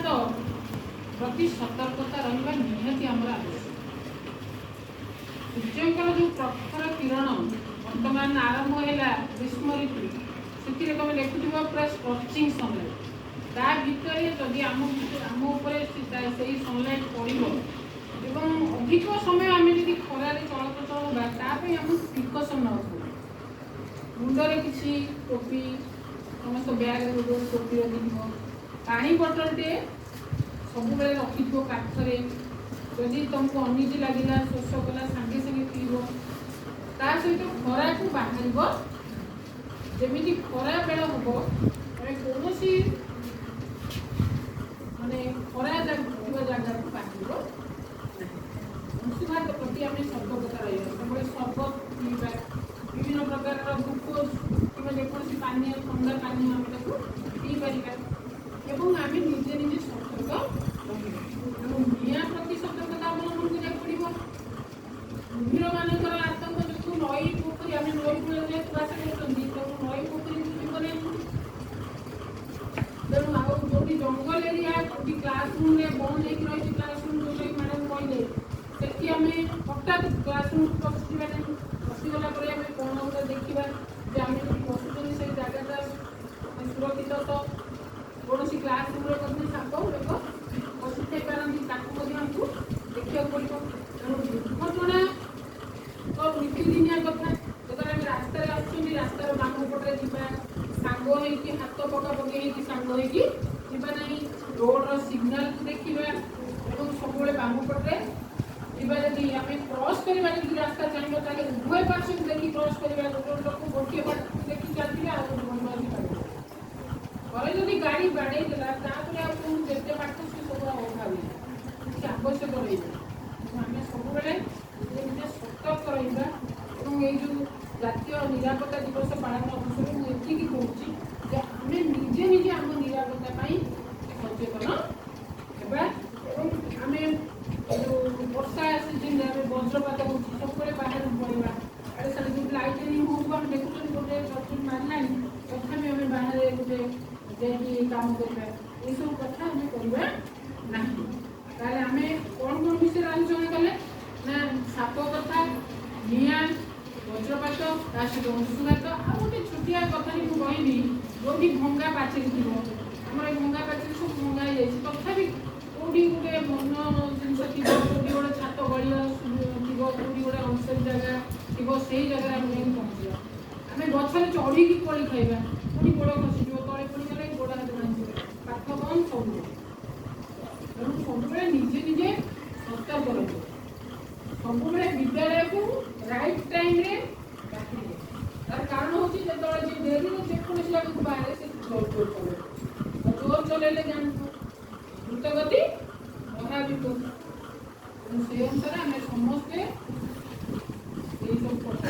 ଅଂଶୁଘାତ ପ୍ରତି ସତର୍କତା ରହିବା ନିହାତି ଆମର ଆବଶ୍ୟକ। ସୂର୍ଯ୍ୟଙ୍କର ଯେଉଁ ପ୍ରଖର କିରଣ ବର୍ତ୍ତମାନ ଆରମ୍ଭ ହେଲା ଗ୍ରୀଷ୍ମ ଋତୁ, ସେଥିରେ ତମେ ଦେଖୁଥିବ ପୁରା ସ୍କର୍ଚିଂ ସନଲାଇଟ୍। ତା ଭିତରେ ଯଦି ଆମ ଉପରେ ସେଇ ସନଲାଇଟ୍ ପଡ଼ିବ ଏବଂ ଅଧିକ ସମୟ ଆମେ ଯଦି ଖରାରେ ଚଳପ୍ରଚଳ ହେବା, ତା ପାଇଁ ଆମକୁ ପ୍ରିକସନ୍ ନେବାକୁ ପଡ଼ିବ। ମୁଣ୍ଡରେ କିଛି ଟୋପି, ସମସ୍ତ ବ୍ୟାଗରେ ଗୋଟେ ଗୋଟେ ଟୋପି ରଖିଥିବ। ପାଣି ବଟଲଟେ ସବୁବେଳେ ରଖିଥିବ ପାଖରେ। ଯଦି ତୁମକୁ ଅନିଜି ଲାଗିଲା, ଶୋଷ କଲା, ସାଙ୍ଗେ ସାଙ୍ଗେ ପିଇବ। ତା ସହିତ ଖରାକୁ ବାହାରିବ। ଯେମିତି ଖରା ବେଳ ହବ, ଆମେ କୌଣସି ମାନେ ଖରା ଥିବା ଜାଗାକୁ ବାହାରିବ ନାହିଁ। ଅଂଶୁଘାତ ପ୍ରତି ଆମେ ସତର୍କତା ରହିବା। ସବୁବେଳେ ସରବତ ପିଇବା, ବିଭିନ୍ନ ପ୍ରକାରର ଗ୍ଲୁକୋଜ୍ କିମ୍ବା ଯେକୌଣସି ପାନୀୟ, ଥଣ୍ଡା ପାନୀୟ ଆମେ ତାକୁ ପିଇପାରିବା ଏବଂ ଆମେ ନିଜେ ନିଜେ ସତର୍କ ରହିବା। ତେଣୁ ନିଆଁ ପ୍ରତି ସତର୍କତା ଅବଲମ୍ବନ କରିବାକୁ ପଡ଼ିବ। କୁମ୍ଭୀରମାନଙ୍କର ଆତଙ୍କ ଯୋଗୁଁ ନଈ ପୋଖରୀ, ଆମେ ନଈ କୂଳରେ ଯେହେତୁ ବାସ କରୁଛନ୍ତି, ତେଣୁ ନଈ ପୋଖରୀକୁ ଯିବ ନାହିଁ। ତେଣୁ ଆଉ ଯୋଉଠି ଜଙ୍ଗଲ ଏରିଆ, କୋଉଠି କ୍ଲାସ ରୁମ୍ରେ ବନ୍ଦ ହେଇକି ରହିଛି କ୍ଲାସ ରୁମ୍, ଯୋଉଟାକି ମ୍ୟାଡ଼ାମ୍ କହିଲେ, ସେଠି ଆମେ ହଠାତ୍ କ୍ଲାସ ରୁମ୍କୁ ପଶିଯିବା ନାହିଁ। ପଶିଗଲା ପରେ ଆମେ କ'ଣ ଗୋଟେ ଦେଖିବା ଯେ ଆମେ ଯୋଉଠି ବସୁଛନ୍ତି, ସେଇ ଜାଗାଟା ସୁରକ୍ଷିତ ତ। କୌଣସି କ୍ଲାସ ରୁମ୍ରେ ମଧ୍ୟ ସାପ ବେଙ୍ଗ ପଶିଥାଇ ପାରନ୍ତି, ତାକୁ ମଧ୍ୟ ଆମକୁ ଦେଖିବାକୁ ପଡ଼ିବ। ତେଣୁ ଦୁର୍ଘଟଣା ତ ନିତିଦିନିଆ କଥା। ଯେତେବେଳେ ଆମେ ରାସ୍ତାରେ ଆସୁଛନ୍ତି, ରାସ୍ତାର ବାମ ପଟରେ ଯିବା, ସାଙ୍ଗ ହେଇକି ହାତ ପକାପକି ହେଇକି ସାଙ୍ଗ ହେଇକି ଯିବା ନାହିଁ। ରୋଡର ସିଗ୍ନାଲକୁ ଦେଖିବା ଏବଂ ସବୁବେଳେ ବାମ ପଟରେ ଯିବା। ଯଦି ଆମେ କ୍ରସ୍ କରିବା, ଯଦି ରାସ୍ତା ଚାହିଁବା, ତାହେଲେ ଉଭୟ ପାର୍ଶ୍ୱକୁ ଦେଖି କ୍ରସ୍ କରିବା। ଗୋଟେ ଗୋଟେ ଲୋକ ଗୋଟିଏ ପାଟକୁ ଦେଖି ଚାଲିଥିବେ, ଆଉ ଗୋଟେ ପଟକୁ ଆସି ବାଡ଼େଇବେ। ଥରେ ଯଦି ଗାଡ଼ି ବାଡ଼େଇ ଦେଲା, ତାପରେ ଆଉ କୋଉ ଯେତେ ପାଠ ସେ ସବୁ ଆଉ ଅଭାବ କିଛି ଆବଶ୍ୟକ ରହିବ। ତେଣୁ ଆମେ ସବୁବେଳେ ନିଜେ ନିଜେ ସତର୍କ ରହିବା ଏବଂ ଏଇ ଯେଉଁ ଜାତୀୟ ନିରାପତ୍ତା ଦିବସ ପାଳନ ଅବସରରେ ମୁଁ ଏତିକି କହୁଛି ଯେ ଆମେ ନିଜେ ନିଜେ ଆମ ନିରାପତ୍ତା ପାଇଁ ସଚେତନ ହେବା। ଏବଂ ଆମେ ଯେଉଁ ବର୍ଷା ସିଜନରେ ଆମେ ବଜ୍ରପାତ ହେଉଛି, ସବୁବେଳେ ବାହାରକୁ ପଳେଇବା। ଆଡ଼େ ସାଡ଼େ ଯେଉଁଠି ଲାଇଟନିଂ ହେଉଥିବ, ଆମେ ଦେଖୁଛନ୍ତି ଗୋଟେ ଚଡ଼ଚଡ଼ି ମାରିଲାଣି, ତଥାପି ଆମେ ବାହାରେ ଗୋଟେ ଯାଇକି କାମ କରିବା, ଏସବୁ କଥା ଆମେ କରିବା ନାହିଁ। ତାହେଲେ ଆମେ କ'ଣ କ'ଣ ବିଷୟରେ ଆଲୋଚନା କଲେ ନା ସାପ କଥା, ନିଆଁ, ବଜ୍ରପାତ, ତା ସହିତ ଅଂଶୁଘାତ। ଆଉ ଗୋଟେ ଛୋଟିଆ କଥାଟି ମୁଁ କହିବି। ଯୋଉଠି ଭଙ୍ଗା ପାଚେରୀ ଥିବ, ଆମର ଏ ଭଙ୍ଗା ପାଚେରୀ ସବୁ ଭଙ୍ଗା ହେଇଯାଇଛି, ତଥାପି କୋଉଠି ଗୋଟେ ମନ ଜିନିଷ ଥିବ, କୋଉଠି ଗୋଟେ ଛାତ ଗଳିବା ଥିବ, କୋଉଠି ଗୋଟେ ଅନସେଫ୍ ଜାଗା ଥିବ, ସେଇ ଜାଗାରେ ଆମେ ଯାଇକି ପହଞ୍ଚିବା। ଆମେ ଗଛରେ ଚଢ଼ିକି କୋଳି ଖାଇବା, କୋଉଠି ଗୋଡ଼ ଖସିଯିବ, ତଳେ ପଡ଼ିଗଲେ ଗୋଡ଼ ହାତ ଭାଙ୍ଗିଯିବ। ପାଠ ବନ୍ଦ, ସବୁ ବନ୍ଦ। ତେଣୁ ସବୁବେଳେ ନିଜେ ନିଜେ ସତର୍କ ରହିବ। ସବୁବେଳେ ବିଦ୍ୟାଳୟକୁ ରାଇଟ୍ ଟାଇମ୍ରେ ବାହାରିବେ। ତାର କାରଣ ହେଉଛି, ଯେତେବେଳେ ଯିଏ ଡେରିରେ ଯେକୌଣସି ଜାଗାକୁ ବାହାରେ, ସେ ଜୋର ଜୋର ଚଲେଇବ। ଆଉ ଜୋର ଚଲେଇଲେ ଜାଣିଥିବ, ଦ୍ରୁତ ଗତି ମହାବିପତ୍ତି। ତେଣୁ ସେଇ ଅନୁସାରେ ଆମେ ସମସ୍ତେ ଏଇ ସବୁ କଥା